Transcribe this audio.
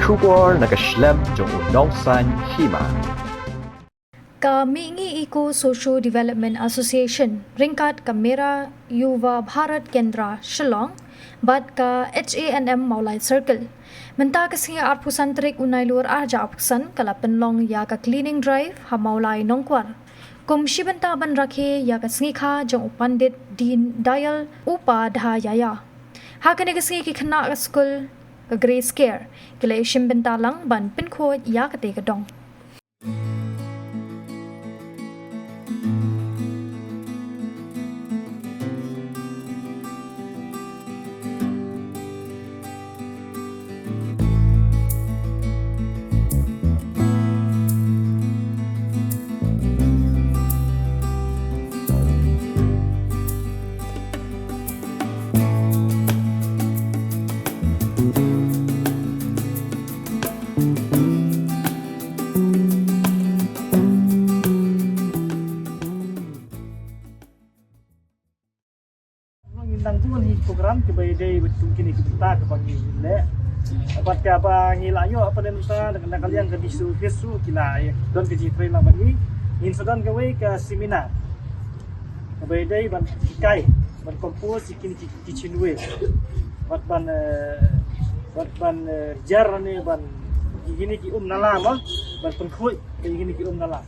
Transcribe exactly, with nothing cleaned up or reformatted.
Khubor na ka shlem jong u Nongsaiñ Hima. Ka Mihngi Eco Socio Development Association ryngkat ka Mera Yuva Bharat Kendra Shillong bad ka H A N M Mawlai Circle, mynta ka sngi arphew san tarik u Nailur arhajar arphew san ka la pynlong ïa ka cleaning drive ha Mawlai Nongkwar kum shi bynta ban rakhe ïa ka sngi kha jong u Pandit Deen Dayal Upadhyaya. Ha kane ka sngi ki khynnah ka skul ka Grace Care ki la ïashim bynta lang ban pynkhuid ïa kata ka dong. Ngin nang bun hi program kiba ïadei bad kum kine ki bynta kaba ngi leh. Bad kaba ngi la ïoh ha pdeng mynta na ka liang ka District Office ruh ki la don ka jingtrei lang bad ngi. Ngin sa don kawei ka seminar kaba ïadei ban hikai ban compose ïa kine ki kitchen waste. Bad ban eh, bad ban eh, jar ne ban ïa kine ki um nala mo ban pynkhuid ïa kine ki um nala.